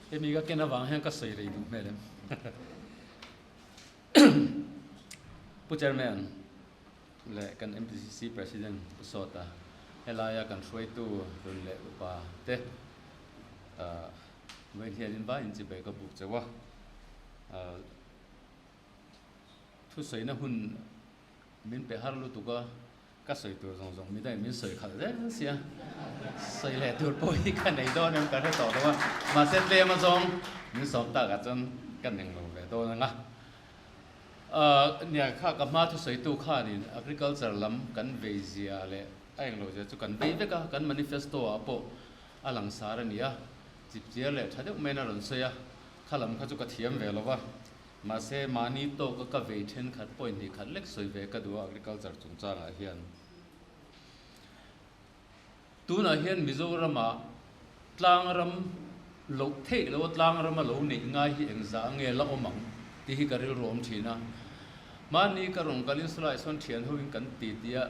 Hemi ka ken avang hian ka sawi rei duh hmel em. Pu Chairman leh kan MPCC President Pu Sawta, helaia kan hruaitu run leh upa te vawiin hianin vaiin chibai ka buk chauh a. Thusawiina hun min pe har lutuk a, ka sawi tur zawng zawng mi daih min sawi khalh zel sia, sawi leh tur pawh hi ka nei dawn em ka hre tawh lo a, mahse tlem azawng min sawm takah chuan ka neng lo ve dawn ang a. Nia kha ka hma thusawitu khanin agriculture lam kan vei zia leh a englo zia chu kan vei vek a, kan manifesto ah pawh a langsar a ni a, chipchiar leh tha deuh maiin a rawn sawi a, kha lam kha chu ka thiam ve lo va. Mahse, mahni tawka ka vei thenkhat point hnih khat lek sawi ve ka duh a agriculture chungchangah hian. Tunah hian Mizoramah tlangram loh theih loh a tlangrama lo neih ngai hi engzah nge la awm ang tih hi ka rilru awm thin a. Mahni ka rawn kalin saw sawn thian hoin kan ti tih a,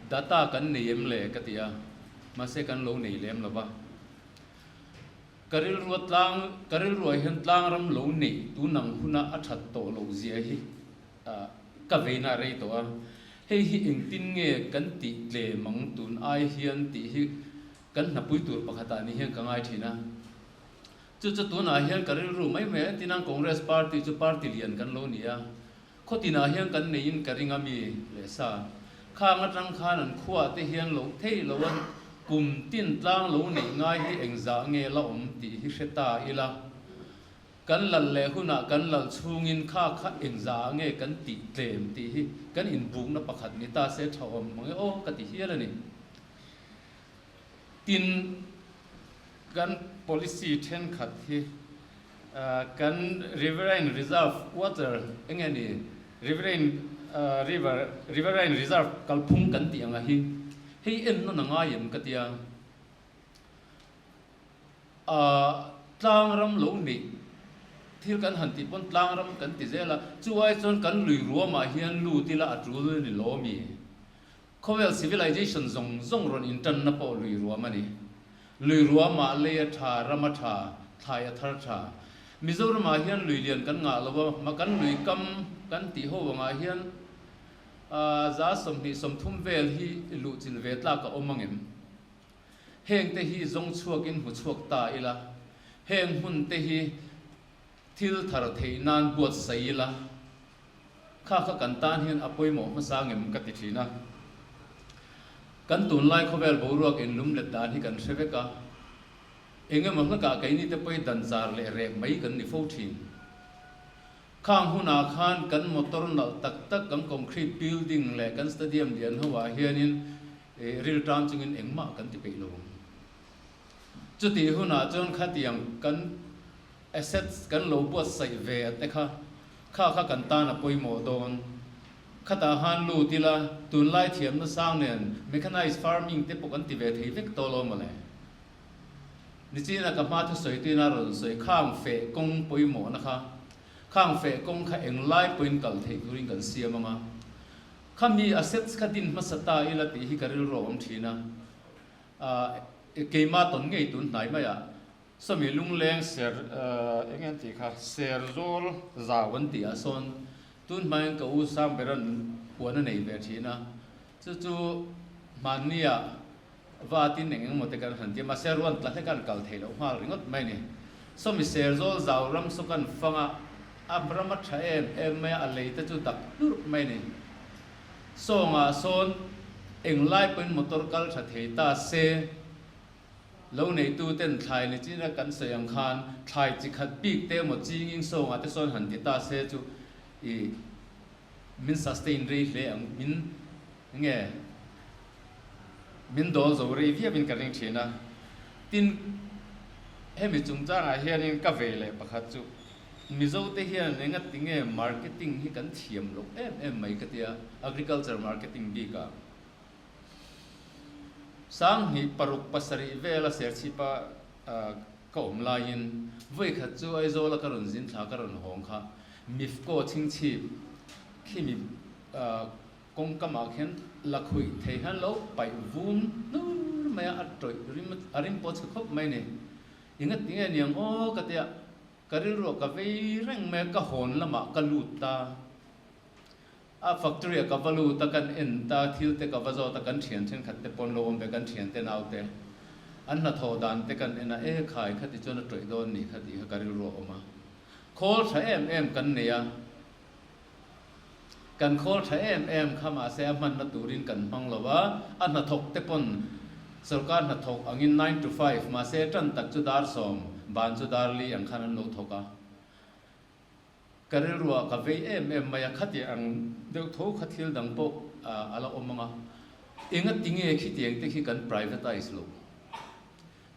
data kan nei em le ka ti a, mahse kan lo nei lem lo va. Ka rilrua tlang, ka rilruah hian tlangram lo neih tunang huna a that tawh loh zia hi ka veina a rei tawh a. Hei hi engtin nge kan tih tlem ang tun ai hian tih hi kan hnapui tur pakhatah ni hian ka ngai thin a. Chu chu tunah hian ka rilru mai mai a, entinang Congress party chu party lian kan lo ni a, khaw tinah hian kan neiin ka ring a mi leh sa. Khang atang khan an khuaah te hian loh theih loh a kum tin tlang lo neih ngai hi engzah nge la awm tih hi hre ta ila. Kan lal leh hunah kan lal chhungin kha kha engzah nge kan tih tlem tih hi kan inbukna pakhat ni ta se tha awm mang e aw ka ti hial a ni. Tin, kan policy thenkhat hi kan Riverine Reserve Water eng nge ni Riverine River Riverine Reserve kalphung kan tih anga hi hei en nawn a ngai em ka tia. Tlang ram lo neih thil kan han tih pawn tlang ram kan ti zel a, chu ai chuan kan lui ruamah hian lut ila a tul ni lo mi? Khawvel civilization zawng zawng rawn intanna pawh lui ruam a ni. Lui ruamah lei a tha, ram a tha, thlai a thar tha. Mizoramah hian lui lian kan ngah lo a, ma kan lui kam kan tih ho angah hian za 20 30 vel hi luhchilh ve tlak a awm angem? Heng te hi zawng chhuakin hmu chhuak ta ila, heng hmun te hi thil thar theih nan buatsaih ila, Kha kha kan tan hian a pawimawh hmasa ngem ka ti thin a. Kan tunlai khawvel boruak inlum let dan hi kan hre vek a. Eng emaw hlakah keini te pawi dan zar leh rek mai kan ni fo thin. Khang hunah khan kan motor nalh tak tak kan concrete building leh kan stadium lian ho ah hianin rilṭam chungin engmah kan ti peih lo ang. Chutih hunah chuan khatiang kan assets kan lo buatsaih ve a te kha, kha kha kan tan a pawimawh dawn. Khatah khan lut ila, tunlai thiamna sang nen mechanized farming te pawh kan ti ve thei vek tawh lo mawle. Nichina ka hma thusawi tuin a rawn sawi khang feh kawng pawimawhna kha, khang feh kawng kha englai pawhin kal theih turin kan siam ang a. Khami assets kha din hmasa ta ila tih hi ka rilru a awm thin a. Keimah tawn ngei tun hnai maiah sawmi lungleng ser eng nge an tih kha ser zawl zau an tih ah sawn tun hmain ka u Sangberan huan a nei ve thin a, chu chu hmanniah vatin eng engemaw te kan han ti a, mahse ruan tla hlek an kal theih loh nghal ringawt mai a ni. Sawmi ser zawl zau ram saw kan fang a, a ram a tha em em mai a, a lei te chu dak hlurh mai a ni. Sawngah sawn englai pawhin motor kal tha thei ta se, lo neituten thlai ni chin a kan sawi ang khan thlai chi khat bik te emaw chingin sawngah te sawn han ti ta se chu i min sustain rei hle ang, min nge min dawl zo rei viauin ka ring thin a. Tin, hemi chungchangah hianin ka vei leh pakhat chu Mizo te hian engati nge marketing hi kan thiam loh em em mai ka tia, agriculture marketing bik ah. 2006 7 vela Serchhipa ka awm laiin vawi khat chu Aizawl a ka rawn zin thla ka rawn hawng kha Mifco chhingchhip khimi kawngkam ah khian lakhuih thei hian lo paih vum hnur mai a, a tawih rim a rim pawh chhe khawp mai ni. Engati nge niang aw ka tia. Ka rilruah ka vei reng mai a, ka hawn lamah ka lut ta. A factory ah ka va lut a, kan en ta, thil te ka va zawt a, kan thian thenkhat te pawn lo awm ve, kan thian te nau te, an hnathawh dan te kan en a, e khai khati chuan a tawih dawn ni kha tih kha ka rilru a awm a. Khawl tha em em kan nei a, kan khawl tha em em kha mahse a hmanna turin kan hmang lo a, a hnathawk te pawn sorkar hnathawk angin nine to five mahse tan tak chu dar sawm, ban chu dar li ang khan an lo thawk a. Ka rilruah ka vei em em mai a, khati ang deuh tho kha thil dang pawh a la awm ang a, enga tinge khitiang te khi kan privatize lo?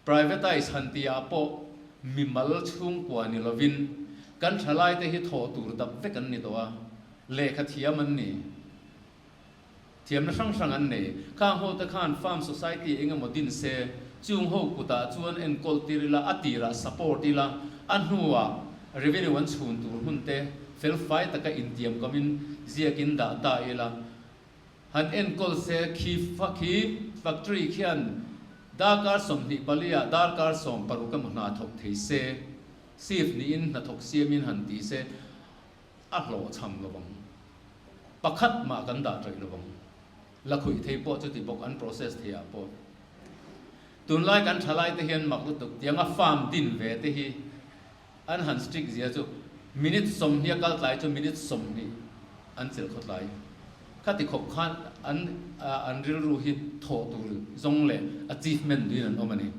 Privatize han tihah pawh mimal chhungkua ni lovin kan thalaite hi thawh tur dap vek an ni tawh a, lehkha thiam an ni. Thiamna hrang hrang an nei. Khang ho te khan farm society eng emaw din se, chung ho kutah chuan enkawl tir ila, a tirah support ila, a hnuah revenue an chhun tur hun te fel fai taka intiam kamin ziakin dah ta ila, han enkawl se khi khi factory khian darkar 24 ah darkar 16 emaw hna thawk thei se, shift niin hnathawk siamin han ti se, a hlawhchham lo vang. Pakhat mah kan dah ṭawih lo vang. La khuih thei pawh chuti bawk an process thei ah pawh. Tunlai kan ṭhalai te hian mak lutuk tianga farm din ve te hi an han strict zia chu minute 20 a kal tlai chu minute 20 an chelh khaw tlai. Khati khawp khan an an rilru hi thawh tur zawng leh achievement duin an awm a ni.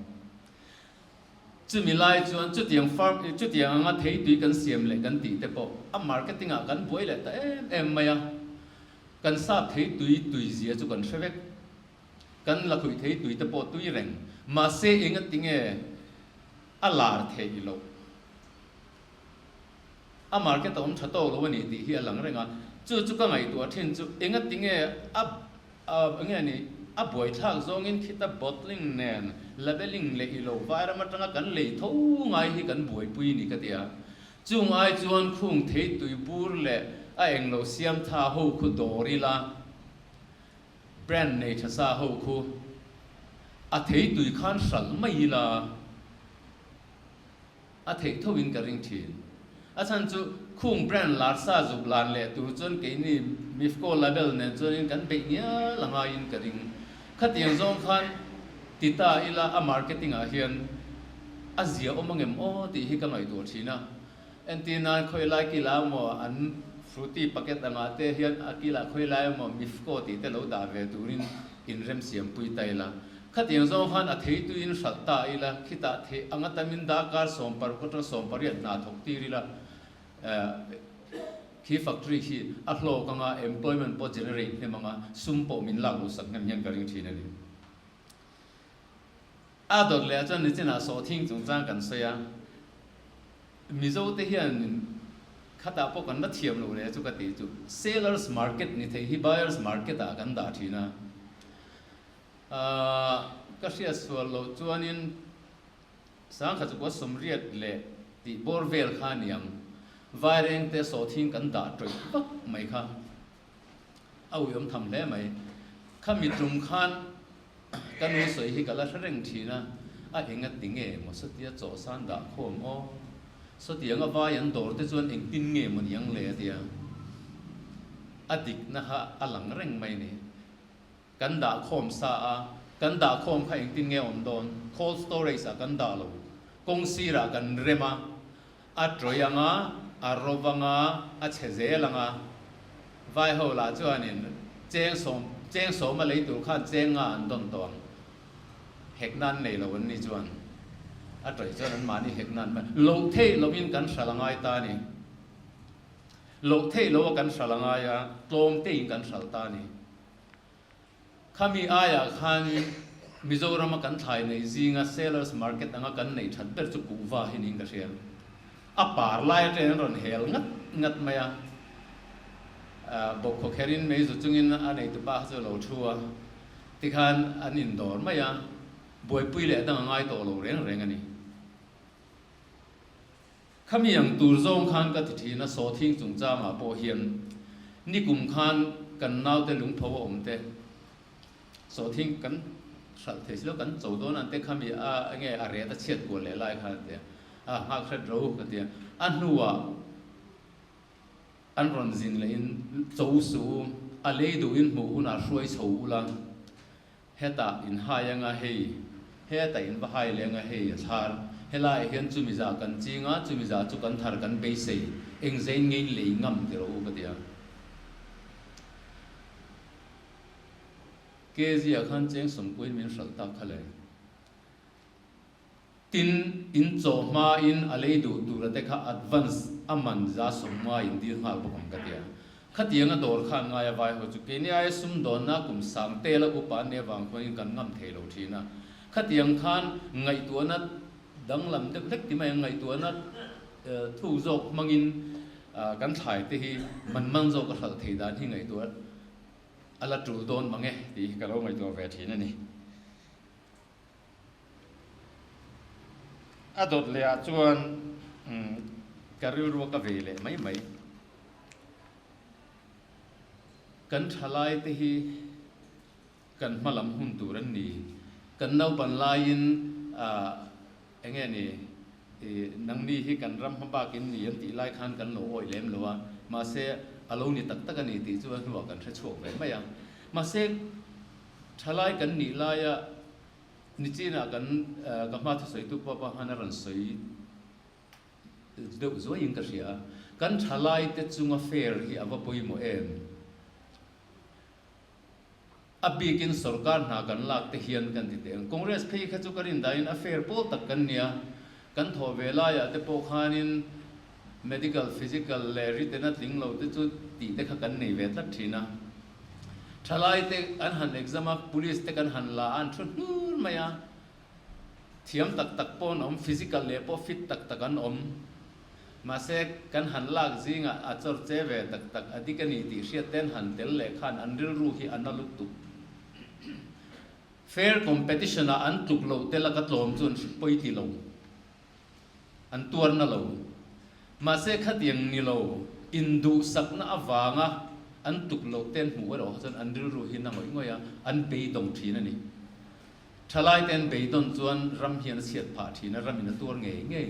Chumi lai chuan chutiang farm chutiang anga theitui kan siam leh kan tih te pawh a marketing ah kan buai leh ta em em mai a, kan sap theitui tui zia chu kan hre vek, kan lakhuih theitui te pawh tui reng, mahse engatinge a lar theih loh, a market a awm tha tawk lo a ni tih hi a lang reng a, chu chu ka ngaihtuah thin chu engatinge a Enge ni, a buaithlak zawngin khita bottling nen labelling leh ilo vairam atanga kan lei tho ngai hi kan buaipui ni ka ti a. Chung ai chuan khung thei tui bur leh a englo siam tha ho khu dawr ila, brand nei tha sa ho khu a thei tui khan hralh mai ila. A theih tho in ka ring thin. A chhan chu khung brand lar sa zuk lan leh tur chuan keini Mifco label nen chuanin kan beih ngial a ngaiin ka ring. Khatiang zawng khan ti ta ila a marketing ah hian a zia awm angem aw tih hi ka ngaihtuah thin a. Entir nan khawi lai kila emaw an Frooti packet angah te hian a kilah khawi lai emaw Mifco tih te lo dah ve turin inremsiam pui ta ila. Khatiang zawng khan a theituin hralh ta ila, khitah theih anga tamin darkar 16 atang 18 hna thawk tir ila, khi factory khi a hlawk anga employment pawh generate hnem anga sum pawh min lak luh sak hnem hian ka ring thin a ni. A dawt leh ah chuan nichinah sawhthing chungchang kan sawi a, Mizo te hian khatah pawh kan la thiam lo leh chu ka tih chu sellers market ni thei hi buyers market ah kan dah thin a. Ka hriat sual loh chuanin sangkhat chu kua 80 leh tih bawr vel kha a ni ang. Vairengte sawhthing kan dah tawih vak mai kha a uiawm tham hle mai. Khami tum khan ka nu sawi hi ka la hre reng thin a, a enga ti nge maw satia chawhsan dah khawm aw? Sawtianga vai an dawr te chuan engtin nge maw ni ang le a tia. A dikna kha a lang reng mai a ni. Kan dah khawm sa a, kan dah khawm kha engtin nge awm dawn? Cold storage ah kan dah lo. Kawng sirah kan rem a, a tawih ang a, a ro vang a, a chhe zel ang a. Vai ho lah chuanin cheng sawm, cheng sawma lei tur khan cheng nga an dawn tawh ang. Hek nan nei lo an ni chuan a tawih chuan an mahni hek nan mai loh theih lovin kan hral a ngai ta a ni. Loh theih lo a kan hral a ngai a, tlawm tein kan hral ta a ni. Khami aiah khanin Mizorama kan thlai neih zinga Sellers Market anga kan neih that ber chu kuhva hi niin ka hria. A par lai atangin an rawn hel ngat ngat mai a, bawkhaw kherin meizu chungin a neitupa kha chu a lo thu a, tikhan an indawr mai a, buaipui leh dang a ngai tawh lo reng reng a ni. Khami ang tur zawng khan ka ti thin a, sawhthing chungchangah pawh hian nikum khan kan naute lungtho a awm te, sawhthing kan hralh thei si lo, kan cho dawn an te khami a enge a ret a chhiat kual leh lai khan an ti a. A nghak hret ro ka ti a. A hnuah an rawn zin leh in cho suh u, a lei duh in hmuh hunah hruai chho ula, hetah in hai anga hei, hetah in va hai leh anga hei a thlar, helaiah hian chumi zah kan ching a, chumi zah chu kan thar kan beisei, engzein nge in lei ngam ti rawh u ka ti a. Kezia khan cheng sawmpuiin min hralh tak kha le. Tin, in chaw hmain a lei duh tura te kha advance a man za 50 in dil nghal bawk ang ka ti a. Khatianga dawr khan ngai a vai ho chu keini aia sumdawnna kum sang tela upa an nih avang khuanin kan ngam thei lo thin a. Khatiang khan ngaihtuahna danglam deuh hlek ti mai ang, ngaihtuahna thuk zawk hmangin kan thlai te hi man man zawk a hralh thei dan hi ngaihtuah a la tul dawn mang e tih hi ka lo ngaihtuah ve thin a ni. A dawt leh ah chuan ka rilru ka vei leh mai mai. Kan thalai te hi kan hma lam hun tur an ni. Kan naupan laiin eng nge ni nangni hi kan ram hma bak in ni an tih lai khan kan lo awih lem lo a, mahse a lo ni tak tak a ni tih chu a hnuah kan hre chhuak ve mai a. Mahse Thalai kan nih laia nichinah kan ka hma thusawitu pawh pawh khan a rawn sawi deuh zuaiin ka hria a, kan thalaite chunga fair hi a va pawimawh em? A bikin sorkar hna kan lak te hian kan ti teh ang. Congress phei kha chu ka rin dahin a fair pawl tak kan nia, kan thawh ve laiah te pawh khanin medical, physical leh written a tling lo te chu tih te kha kan nei ve tlat thin a. Thalaite an han exam a, police te kan han la a, an thu hnur mai a, thiam tak tak pawh an awm, physical leh pawh fit tak tak an awm. Mahse, kan han lak zingah a chawr che ve tak tak a dik a ni tih hriat te an han tel leh khan an rilru hi a na lutuk. Fair competition ah an tluk loh tel a ka tlawm chu an hre pawi ti lo. An tuar na lo. Mahse khatiang ni lo, induhsakna avanga an tuk loh te an hmuh erawh kha chuan an rilru hi na ngawih ngawih a, an beidawng thin a ni. Thalai te an beidawn chuan ram hian a chhiat phah thin a, ramin a tuar ngei ngei.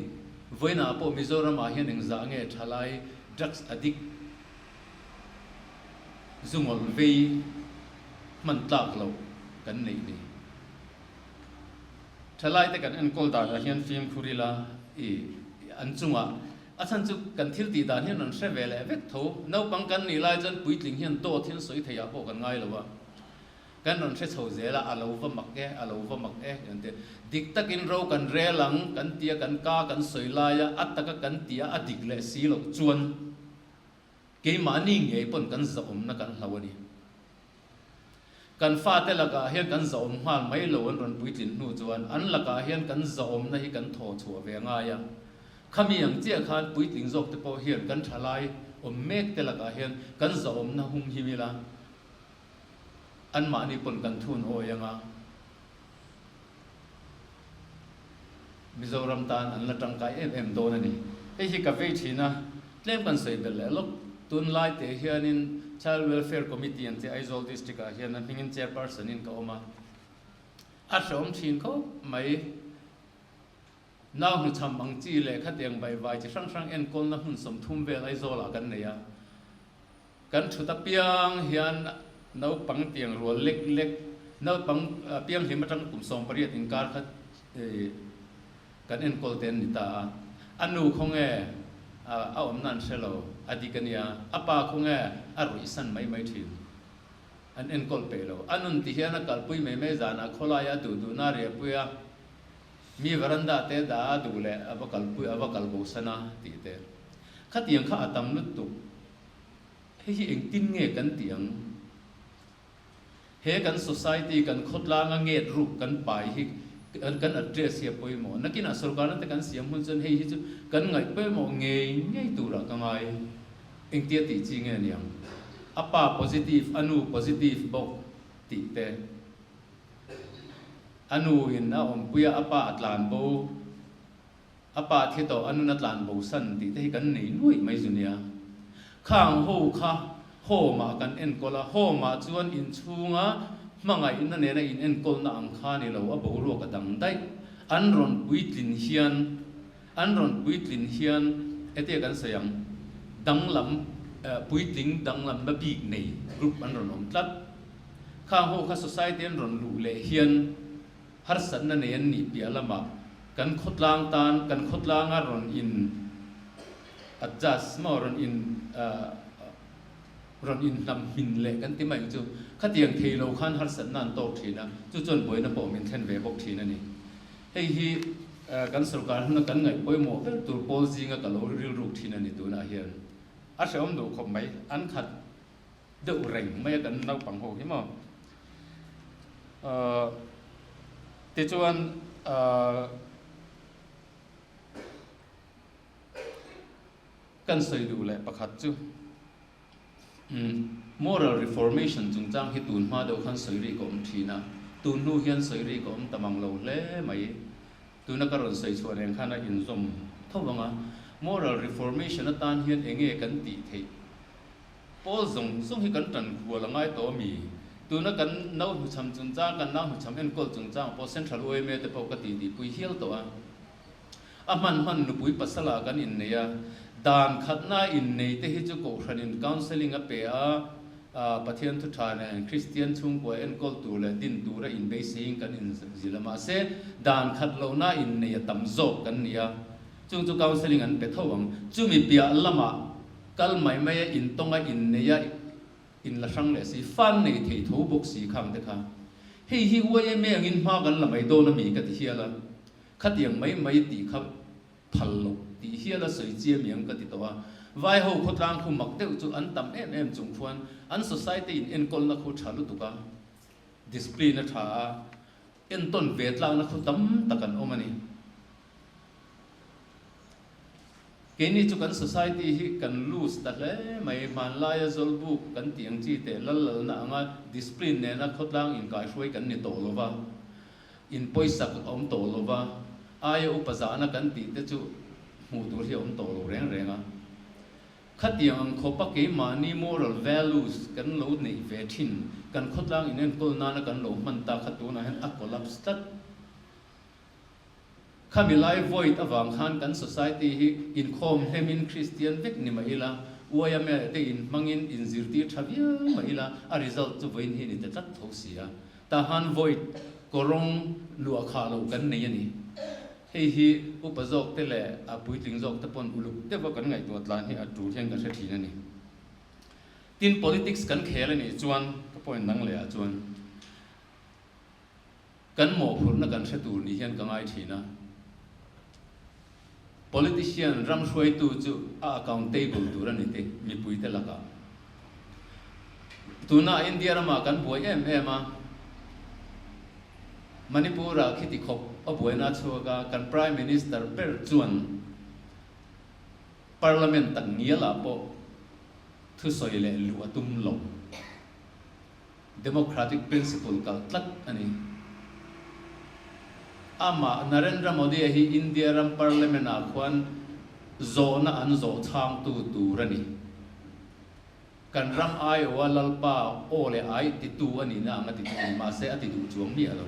Vawiinah pawh Mizoramah hian engzah nge thalai drugs addict zu ngawlh vei hman tlak loh kan neih ni? Thalaite kan enkawl danah hian fimkhur ila i an chungah a chhan chu kan thil tih dan hian an hre ve leh vek tho. Naupang kan nih lai chuan puitling hian dawt hian sawi theiah pawh kan ngai lo a, kan rawn hre chho zel a, a lo va mak e, a lo va mak e kan ti. Dik takin ro kan rel ang kan tia kan ka kan sawi laia a taka kan tia a dik leh si loh chuan keimahni ngei pawn kan zahawmna kan hlau a ni. Kan fate lakah hian kan zahawm nghal mai lo an rawn puitlin hnu chuan an lakah hian kan zahawmna hi kan thaw chhuah ve ngai a. Khami ang chiah khan puitling zawk te pawh hian kan thalai awm mek te lakah hian kan zahawmna hum him ila anmahni pawn kan thun awi anga Mizoram tan an la tangkai em em dawn a ni. Hei hi ka vei thin a, tlem kan sawi belh leh lawk. Tunlai teh hianin Child Welfare Committee an tih Aizawl District ah hian a hmingin Chairperson in ka awm a, a hrehawm thin khawp mai. Nau hnuchham ang chi leh khatiang baihvai chi hrang hrang enkawlna hmun 30 vel Aizawl ah kan nei a. Kan thut apiang hian naupang tiang rual lek lek, naupang pianghlim atang kum 18 inkar kha kan enkawl te an ni ta a. A nu khawnge a awmna an hre lo, a dik a nia. A pa khawnge a ruihsan mai mai thin. An enkawl peih lo. A nun ti hian a kalpui mai mai zanah khawlaia a duh duhna a riahpui a, mi veranda te dah a duh leh a va kalpui a va kal bosan a tih te. Khatiang kha a tam lutuk. Hei hi engtin nge kan tih ang? He kan society, kan khawtlanga nget ruk kan pai hi kan address hi a pawimawh. Nakinah sorkarna te kan siam hun chuan hei hi chu kan ngaih pawimawh ngei ngei turah ka ngai. Engtia tih chi nge niang? A pa positive, a nu positive bawk tih te. A nu in a awmpui a, a pa a tlan bo. A pa thi tawh a nun a tlan bo san tih te hi kan nei nuaih mai zu nia. Khang ho kha home ah kan enkawl a, home ah chuan inchhunga hmangaihna nena in enkawlna ang kha ni lo, a boruak a dang daih. An rawn puitlin hian. An rawn puitlin hian hetia kan sawi ang, danglam, puitling danglamna bik nei group an rawn awm tlat. Khang ho kha society an rawn luh leh hian harsatna nei an nih piah lamah kan khawtlang tan, kan khawtlanga rawn in adjust maw, rawn in rawn inhnam hmin leh kan ti mai ang chu. Khatiang thei lo khan harsatna an tawk thin a, chu chuan buaina pawh min thlen ve bawk thin a ni. Hei hi kan sorkar huna kan ngaih pawimawh ber tur pawl zinga ka lo rilruk thin a ni tunah hian. A hrehawm duh khawp mai, an khat deuh reng mai a kan naupang ho hi maw. Tichuan kan sawi duh leh pakhat chu Moral Reformation chungchang hi tun hma deuh khan sawi rik a awm thin a, tun hnu hian sawi rik a awm ta mang lo hle mai. Tuna ka rawn sawi chhuah reng khan a inzawm tho vang a, Moral Reformation atan hian eng nge kan tih theih? Pawl zawng zawng hi kan tan khual a ngai tawh a mi? Tuna kan nau hnuchham chungchang, kan nau hnuchham enkawl chungchang pawh Central yma te pawh ka tih tihpui hial tawh a. A hman hman nupui pasala kan innei a, dan khatna innei te hi chu Kohhranin counselling a pe a, Pathian thu tha nen Kristian chhungkua enkawl tur leh din tura inbeiseiin kan inzil a, mahse dan khat lohna innei a tam zawk kan ni a, chung chu counselling an pe tho ang. Chumi piah lamah kal mai mai a intawnga innei a inla hrang leh si, fan nei thei tho bawk si khang te kha. Hei hi yma angin hma kan la mai dawn a mi ka ti hial a. Khatiang mai mai tih kha phal loh tih hial a sawi chiam iang ka ti tawh a. Vai ho khawtlang khu mak deuh chu an tam em em chung khuan an society in enkawlna khu tha lutuk a, discipline a tha a, entawn ve tlakna khu tam tak an awm a ni. Keini chu kan society hi kan loose ta hle mai, hmanlaia zawlbuk kan tih ang chi teh lal lalna anga discipline nena khawtlang inkaihruai kan ni tawh lo va. In pawisak a awm tawh lo va, aia upa zahna kan tih te chu hmuh tur hi a awm tawh lo reng reng a. Khatiang ang khawpa keimahni moral values kan lo neih ve thin, kan khawtlang inenkawl nana kan lo hman ta kha tunah hian a collapse tlat. Khami lai void avang khan kan society hi inkhawm hlemin Kristian vek ni mah ila, yma te inhmangin inzirtir tha viau mah ila, a result chu vawiin hi ni ta tlat tho si a. Tahan void kawrawng luah khah loh kan nei a ni. Hei hi upa zawk te leh a puitling zawk te pawn uluk deuha kan ngaihtuah tlan hi a tul hian ka hre thin a ni. Tin, politics kan khel a nih chuan, ka point dang leh ah chuan, kan mawhphurhna kan hre tur ni hian ka ngai thin a. Politician ram hruaitu chu a accountable tur a ni te mipuite lakah. Tuna India ramah kan buai em em a, Manipur-ah khiti khawp a buaina a chhuak a, kan Prime Minister ber chuan Parliament tak ngialah pawh thusawi leh luh a tum lo. Democratic principle kalh tlat a ni. Amah Narendra Modi-a hi India ram Parliament-ah khuan zawhna an zawh chhangtu tur a ni. Kan ram aiawha Lalpa aw leh ai titu a nihna ang a titu a ni, mahse a ti duh chuang miah lo.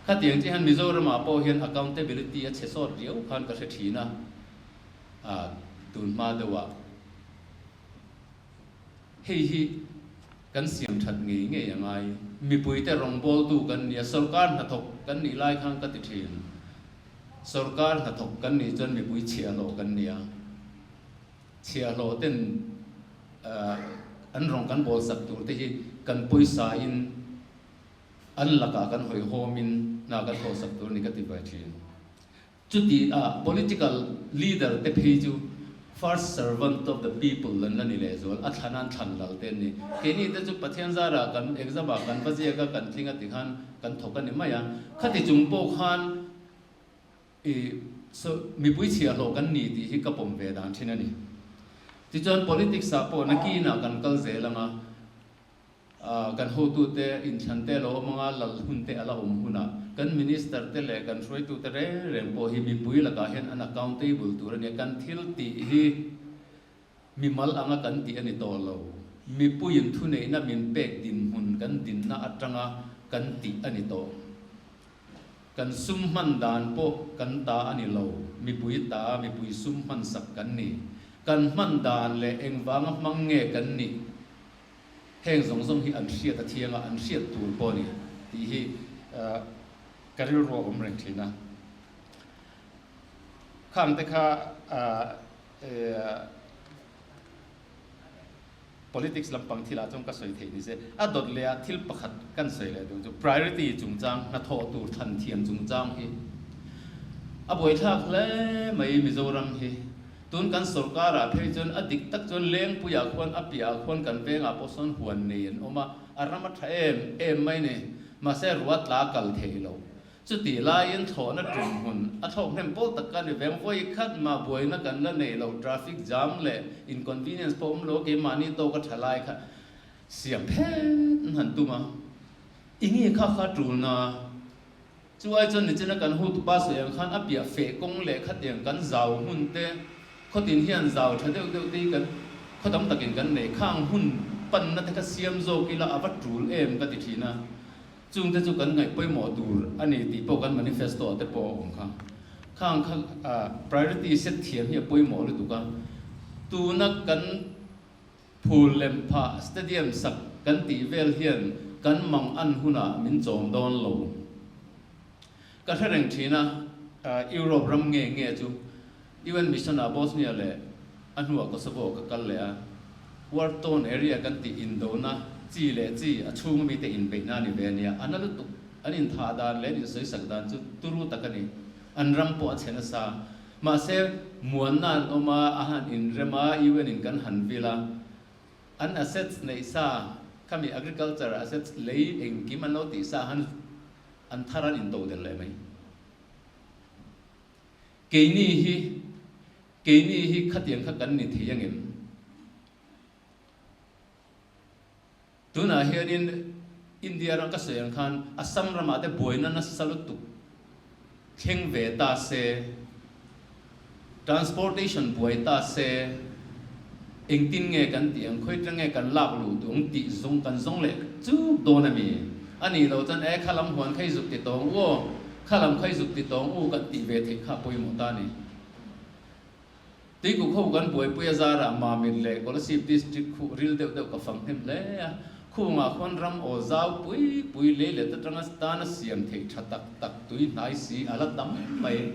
Khatiang chiah hian Mizoramah pawh hian accountability a chhe sawt riau khan ka hre thin a, tun hma deuhah. Hei hi kan siam that ngei ngei a ngai. Mipuite rawngbawltu kan ni a, sorkar hnathawk kan nih lai khan ka ti thin. Sorkar hnathawk kan nih chuan mipui chhiahhlawh kan ni a, chhiahhlawh ten an rawng kan bawlsak tur te hi kan pawisa in an lakah kan hawihhawmin hna kan thawhsak tur a ni ka ti ve thin. Chuti a political leader te phei chu first servant of the people an la ni leh zual, a thlan an thlan lal te an ni. Keini te chu Pathian zarah kan exam ah kan va ziak a, kan tling a ti khan kan thawk a ni mai a. Khati chung pawh khan i mipui chhiahhlawh kan ni tih hi ka pawm ve dan thin a ni. Tichuan politics ah pawh nakinah kan kal zel ang a. Kan hotute inthlan te a lo awm anga lal hun te a la awm hunah kan Minister te leh kan hruaitute reng reng pawh hi mipui lakah hian an accountable tur a nia. Kan thil tih hi mimal anga kan tih a ni tawh lo. Mipuiin thuneihna min pek dinhmun kan dinna atanga kan tih a ni tawh. Kan sum hman dan pawh kan ta a ni lo, mipui ta, mipui sum hman sak kan ni. Kan hman dan leh engvanga hmang nge kan nih? Heng zawng zawng hi an hriat a thiang a, an hriat tur pawh a ni tih hi ka rilru a awm reng thin a. Khangte kha Politics lampang thilah chuan ka sawi theih ni se, a dawt leh ah thil pakhat kan sawi leh duh chu priority chungchang, hnathawh tur thlan thiam chungchang hi a buaithlak hle mai Mizoram hi. Tun kan sorkar ah phei chuan a dik tak chuan Lengpui ah khuan a piah ah khuan kan veng ah pawh sawn huan nei an awm a, a ram a tha em em mai ni. Mahse ruah tla kal thei lo. Chutih laiin thlawhna tum hmun a thlawk hnem pawl tak ka ni veng. Vawi khat mah buaina kan la neih loh traffic jam leh inconvenience pawh awm lo keimahni tawk a tha lai kha siam phet an han tum a. I nge kha kha tulna? Chu ai chuan nichina kan hutupa sawi ang khan a piah feh kawng leh khatiang kan zau hmun te khawtin hian zau tha deuh deuh te hi kan khaw tam takin kan nei. Khang hun panna te kha siam zawk ila a va tul em ka ti thin a. Chungte chu kan ngaih pawimawh tur a ni tih pawh kan manifesto ah te pawh a awm kha. Khang kha priority set thiam hi a pawimawh lutuk a. Tuna kan phul lem phah stadium sak kan tih vel hian kan mang an hunah min chawm dawn lo. Ka hre reng thin a, Europe ram nge nge chu UN mission ah Bosnia leh a hnuah Kosovo ka kal leh a. War torn area kan tih indona chi leh chi a chhung ami te inbeihna a ni ve a nia. A na lutuk, an inthah dan leh an insawisak dan chu turu tak a ni. An ram pawh a chhe nasa. Mahse, muanna an awm a, a han inrem a, UN in kan han vil a. An assets neih sa, khami agriculture assets lei engkim an lo tih sa han an thar an intodelh leh mai. Keini hi, keini hi khatiang kha kan ni thei angem? Tunah hianin India ram ka sawi ang khan Assam ramah te buaina nasa lutuk thleng ve ta se, transportation buai ta se, engtin nge kan tih ang, khawi tang nge kan lak luh duh ang tih zawng kan zawng leh chuk dawn a mi? A nih loh chuan e kha lam huan kha i zuk ti tawng u aw, kha lam kha i zuk ti tawng u kan tih ve theih kha a pawimawh ta a ni. Tuikuk ho kan buaipui a zarah Mamit leh Kolasib District khuh ril deuh deuh ka fang hnem hle a, khungah khuan ram aw zau pui pui lei let atanga tana siam theih tha tak tak tui hnai si a la tam mai.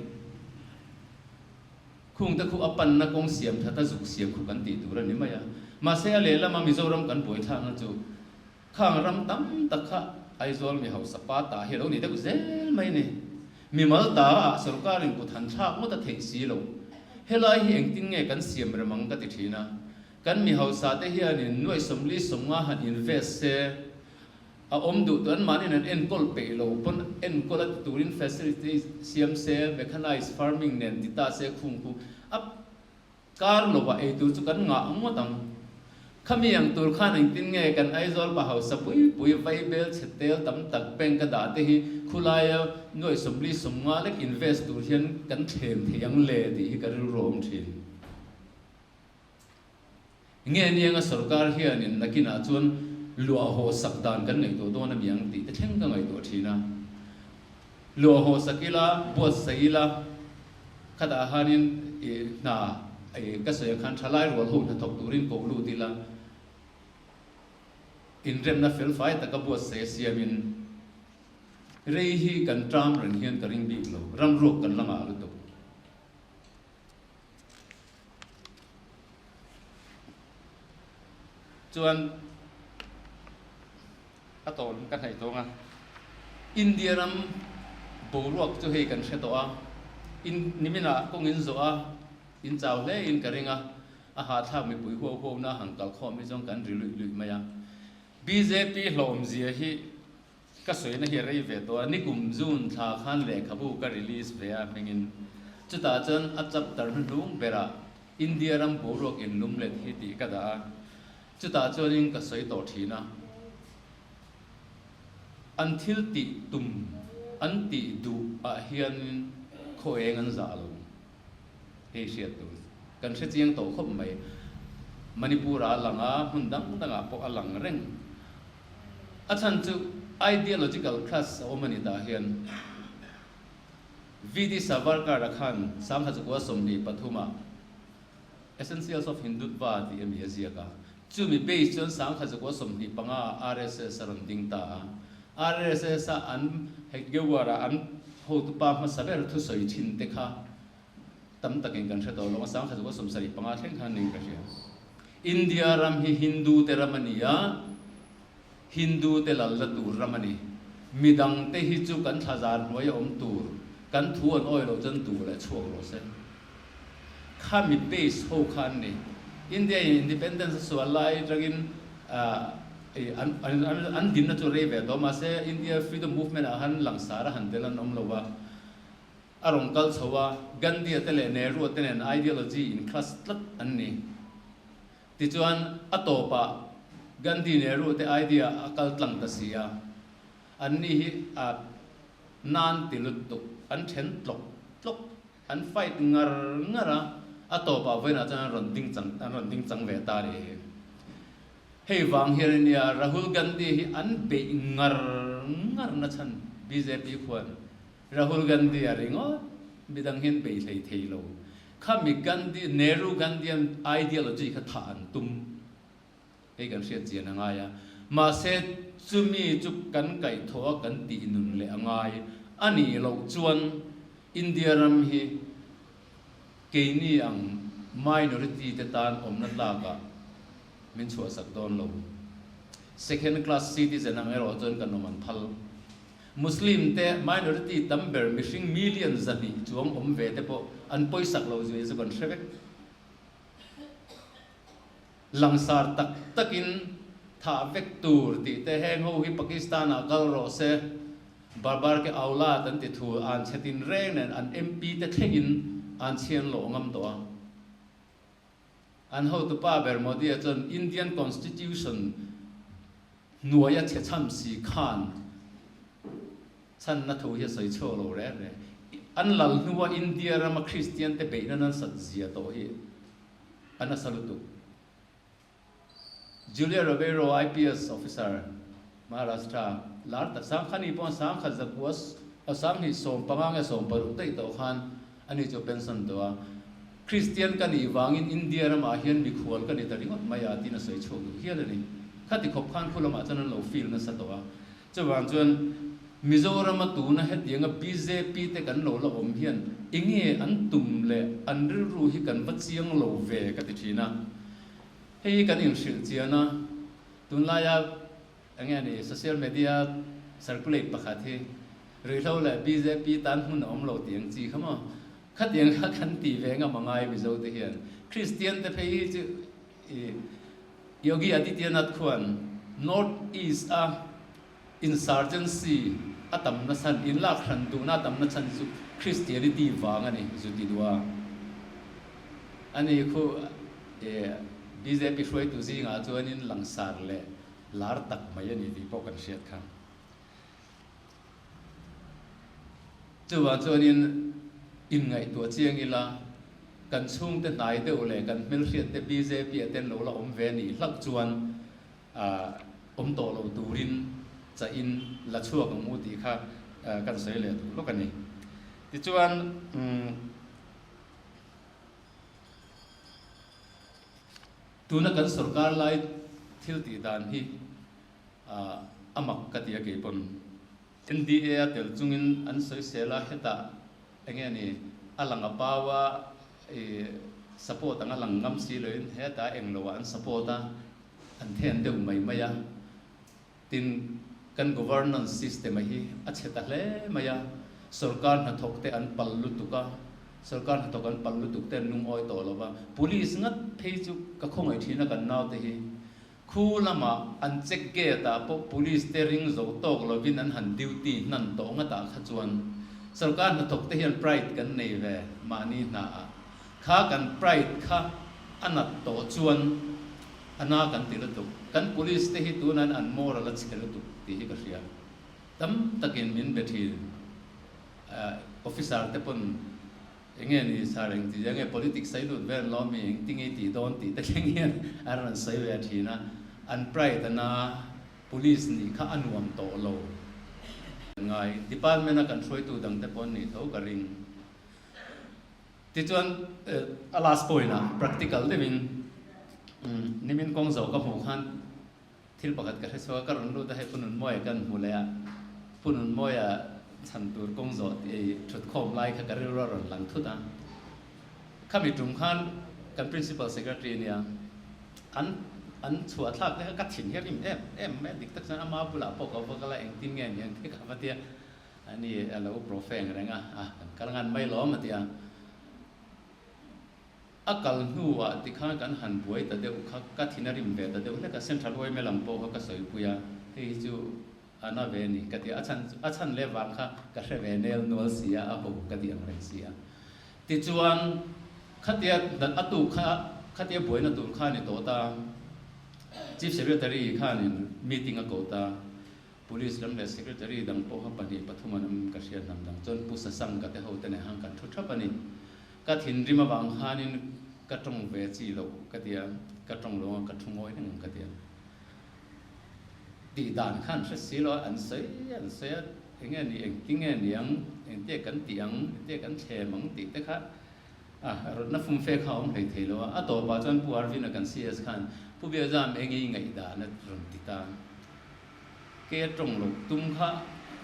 Khungte khu a panna kawng siam that a zuk siam khu kan tih tur a ni mai a. Mahse a lehlama Mizoram kan buaithlakna chu Khang ram tam tak kha Aizawl mi hausa pa ta hi a lo ni deuh zel mai ni. Mimal ta ah sorkarin kut han thlak ngawt a theih si lo. Helai hi engtin nge kan siam rem ang ka ti thin a. Kan mi hausa te hianin nuaih 40 50 han invest se a awm duh tu anmahniin an enkawl peih lo pawn enkawl a ti turin facility siam se mechanized farming nen ti ta se khung khu a Kar lovah ei tur chu kan ngah ngawt ang. Khami ang tur khan engtin nge kan Aizawl pa hausa pui pui vaibel chhe tel tam tak bank a dah te hi khulaia nuaih 40 50 lek invest tur hian kan thlem thei ang le tih hi ka rilru a awm thin. Nge nianga sorkar hianin nakinah chuan luah haw sak dan kan ngaihtuah dawn a mi ang tih te thleng ka ngaihtuah thin a. Luah haw sak ila, buatsaih ila, khatah khanin hna ka sawi ang khan thalai rual ho hnathawk turin koh lut ila, inremna felfai taka buatsaih a siamin rei hi kan ṭam reng hian ka ring bik lo, ramruak kan la ngah lutuk. Chuan a tawn ka hnaih tawng a, India ram boruak chu hei kan hre tawh a, in niminah kawng in zawh a, in chau hle in ka ring a, a hahthlak mipui huau huau na han kal khawm hi chuan kan ri luih luih mai a. Bjp hlawhawmzia hi ka sawina hi a rei ve tawh a, nikum June thla khan lehkhabu ka release ve a hmingin chutah chuan a chapter hnuhnung berah India ram boruak inlum let hi tih ka dah a, Chutah chuanin ka sawi tawh thin a, an thil tih tum, an tih duh ah hianin khaw eng an zah lo. Hei hriat tur kan hre chiang tawh khawp mai. Manipur ah a lang a, hmun dang dang ah pawh a lang reng. A chhan chu ideological clash a awm a ni tah hian. VD Savarkar-a khan 1923 ah Essentials of Hindutva tih a mi a ziak a. Chumi base chuan 1925 ah RSS a rawn ding ta a. RSS a an Hedgewar-a an hotupa hmasa ber thusawi thin te kha tam takin kan hre tawh lo a, 1975 thleng khan niin ka hria. India ram hi Hindu te ram a ni a, Hindu te lal la tur ram a ni. Midang te hi chu kan thlazar hnuai a awm tur, kan thu an awi loh chuan duh leh chhuak rawh se. Kha mi base ho kha an ni. India in independence a sual lai atangin an an dinna chu rei ve tawh mahse India freedom movement ah khan langsar a han tel an awm lo a. A rawn kal chho a, Gandhi-a te leh Nehru-a te nen ideology in clash tlat an ni. Tichuan, a tawpah Gandhi Nehru te idea a kal tlang ta si a, anni hi a nan ti lutuk, an then tlawk tlawk, an fight ngar ngar a, a tawpah vawiinah chuan an rawn ding chang an rawn ding chang ve ta ri hi. Hei vang hian a nia Rahul Gandhi hi an beih ngar ngar na chhan bjp khuan Rahul Gandhi a ringawt, midang hian bei hlei thei lo. Khami Gandhi, Nehru Gandhian ideology kha thah an tum. Hei kan hriat chian a ngai a. Mahse, chumi chu kan kaihthawh a kan tih nun leh a ngai. A nih loh chuan India ram hi keini ang minority te tan awmna tlakah min chhuahsak dawn lo. Second class citizen ang erawh chuan kan awm an phal. Muslim te minority tam ber mihring million 200 chuang awm ve te pawh an pawisak lo zui chu kan hre vek. Langsar tak takin thah vek tur tih te heng ho hi Pakistan ah kal rawh se, Barbar ke aulad an ti thu an chhe tin reng nen an MP te thlengin an chhian lawh ngam tawh a. An hotupa ber Modi-a chuan Indian Constitution hnuaia chhe chham si khan chhanna thu hi a sawi chhuak lo reng reng. An lal hnua India rama Kristian te beihna nasat zia tawh hi a nasa lutuk. Julia Ribeiro, IPS officer, Maharashtra, lar tak Sangkhani pawh sangkhat zakua 2015 nge 16 daih tawh khan ani chu pension tawh a. Kristian ka nih vangin India ramah hian mikhual ka ni ta ringawt mai a tiin a sawi chhuak duh hial a ni. Khati khawp khan khu lamah chuan an lo feel nasa tawh a. Chuvang chuan Mizorama tuna hetianga bjp te kan lo la awm hian enge an tum leh an rilru hi kan va chiang lo ve ka ti thin a. Hei hi kan inhrilh chian a, tunlaia enge a ni social media circulate pakhat hi ruihhlo leh bjp tan hmun a awm lo tih ang chi kha maw? Khatiang kha kan ti ve ngam a ngai Mizo te hian. Kristian te phei hi chu i Yogi Adityanath khuan North East a insurgency a tam na chhan, in lak hran duhna a tam na chhan chu Christianity vang a ni, zu ti duh a. Ani khu bjp hruaitu zingah chuanin langsar leh lar tak mai a ni tih pawh kan hriat kha. Chuvang chuanin inngaihtuah chiang ila, kan chhungte hnai deuh leh kan hmelhriatte bjp ah ten lo la awm ve nih hlauh chuan awm tawh lo turin chahin la chhuak ang u tih kha kan sawi leh duh lawk a ni. Tichuan tuna kan sorkar lai thil tih dan hi a mak ka ti a keipawn. NDA a tel chungin an sawisel a, hetah enge ni a lang a pau a, i support ang a lang ngam si loin hetah eng loah an support a, an then deuh mai mai a. Tin, kan governance system a hi a chhe ta hle mai a, sorkar hnathawk te an pal lutuk a, sorkar hnathawk an pal lutuk te an lungawi tawh lo va, police ngat phei chu ka khawngaih thin a kan naute hi. Khu lamah an check gate ah pawh police te ring zo tawk lovin an han duty hnan tawh ngatah kha chuan sorkar hnathawk te hian pride kan nei ve mahni hna ah kha kan pride kha a nat tawh chuan a na kan ti lutuk. Kan police te hi tunan an moral a chhe lutuk tih hi ka hria. Tam takin min be thin officer te pawn Enge ni sir eng ti enge politics a i lut vel lo mi eng ti nge i tih dawn tih te thleng hian an rawn sawi ve thin a, an pride ana police nih kha a nuam tawh lo. Ngai department a kan hruaitu dangte pawh an nih tho ka ring. Tichuan a last point ah practical deuhin nimin kawng zawh ka hmuh khan thil pakhat ka hre chhuak a, ka rawn lut a hei Pu Nunmawia kan hmu leh a, Pu Nunmawia chhan tur kawng zawh tih thutkhawm lai kha ka rilru a rawn lang thut a. Khami tum khan kan Principal Secretary nia an an chhuah thlak te kha ka thin hi a rim em em mai a, dik tak chuan ama bulah pawh ka va kal a engtin nge ni ang tih ka va tia ani a lo profeng reng a, a kan kal ngan mai lawm a tia. A kal hnuah tikhan kan han buai ta deuh kha ka thin a rim ve ta deuh hlek a, Central yma lam pawh kha ka sawipui a, hei hi chu A na ve ni ka ti a, a chhan a chhan leh vang kha ka hre ve nel nual si a, a ho ka ti ang reng si a. Tichuan, khatia dan a tuk kha khatia buaina tur kha a ni tawh ta, Chief Secretary khanin meeting a ko ta, Police lam leh Secretary dang pawh kha pahnih pathum an awm ka hriat hnam dang chuan Pu Sasang ka te ho te nen khan kan thu thap a ni. Ka thinrim avang khanin ka tawng ve chi loh ka ti a, ka tawng lo ang ka thu ngawi reng ang ka ti a. Tih dan khan hre si lo a, an sawi an sawi a, eng nge ni, engtin nge ni ang, engtia kan tih ang, engtia kan thlem ang tih te kha a rawtna fumfe kha a awm hlei thei lo a. A tawpah chuan Pu Arvin-a kan CS khan Pu Biazam eng i ngaihdan a rawn ti ta. Ke tawng loh tum kha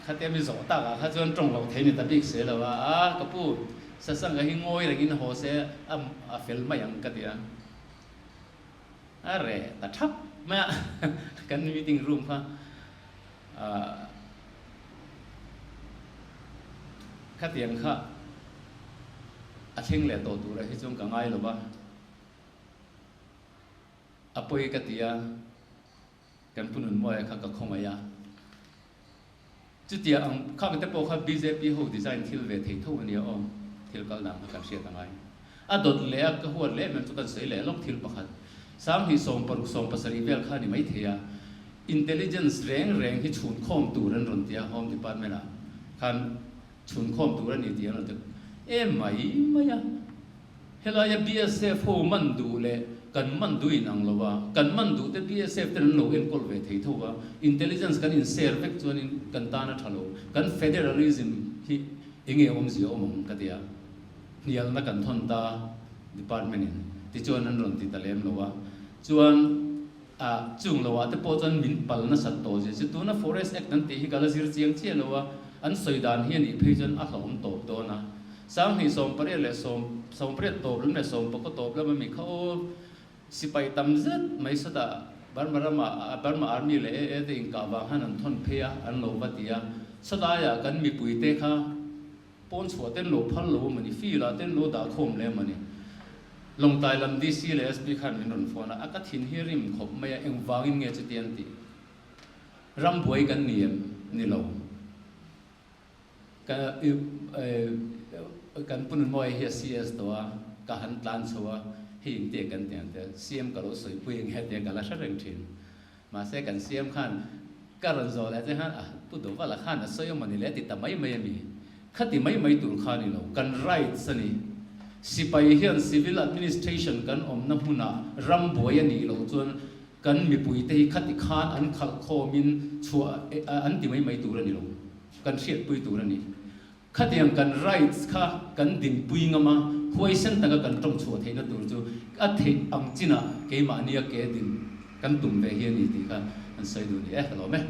khatia mi zawh takah kha chuan tawng loh thei ni ta bik se lo a, a ka pu Sasanga hi ngawi rengin haw se a fel mai ang ka ti a. A reh ta thap mai a, kan meeting room kha khatiang kha a thleng leh tawh turah hi chuan ka ngai lo va, a pawi ka ti a, kan pu Nunmawia kha ka khawngaih a, chutia ang khang te pawh kha bjp ho design thil ve thei tho a nia aw, thil kal dan kha kan hriat a ngai. A dawt leh a, ka huat leh em em chu kan sawi leh lawk thil pakhat. 2016 70 vel kha a ni maithei a, intelligence reng reng hi chhunkhawm tur an rawn ti a, Home Department ah khan chhunkhawm tur a ni tih an rawn ti em mai mai a. Helaia BSF ho man duh leh kan man duh in ang lo a, kan man duh te BSF ten an lo enkawl ve thei tho a, intelligence kan in share vek chuanin kan tan a tha lo, kan federalism hi enge awmzia awm ang ka ti a. Hnialna kan thawn ta department in tichuan an rawn ti ta lem lo a, chuan ah chung lo ah te pawh chuan min pal nasat tawh zia chu tuna forest act an tih hi ka la zir chiang chiah lo a, an sawi dan hi a nih phei chuan a hlauhawm tawp dawn a, 2018 leh sawm 18 tawp lam leh 19 tawp lam ami kha aw sipai tam zet mai sawtah Burma rama Burma army leh AA te inkah vang khan an thawn phei a an lo va ti a, sawtlaiah kan mipui te kha. Pawn chhuah ten lo phal lo a mawni, field ah ten lo dah khawm leh a mawni. Lawngtlai lam DC leh SP khan min rawn phone a, a ka thin hi rim khawp mai a, engvangin nge chuti an tih? Ram buai kan ni em? Ni lo. Ka kan Pu Nunmawia hi a CS tawh a, ka han tlan chho a, hei engtia kan tih ang tia, CM ka lo sawipui ang he tia ka la hre reng thin. Mahse kan siam khan ka rawn zawh leh che khan a Pu Dovala khan a sawi amawni le ti ta mai mai a mi? Khati mai mai tur kha a ni lo, kan rights a ni. Sipai hian civil administration kan awmna hmunah ram buai a nih loh chuan kan mipuite hi khati khan an khalh khawmin chhuah an ti mai mai tur a ni lo, kan hriatpui tur a ni. Khatiang kan rights kha kan dinpui ngam a, huaisen taka kan tawng chhuah theihna tur chu a theih ang chinah keimahnia ke din kan tum ve hi a ni tih kha an sawi duh ni e, ka lawm e.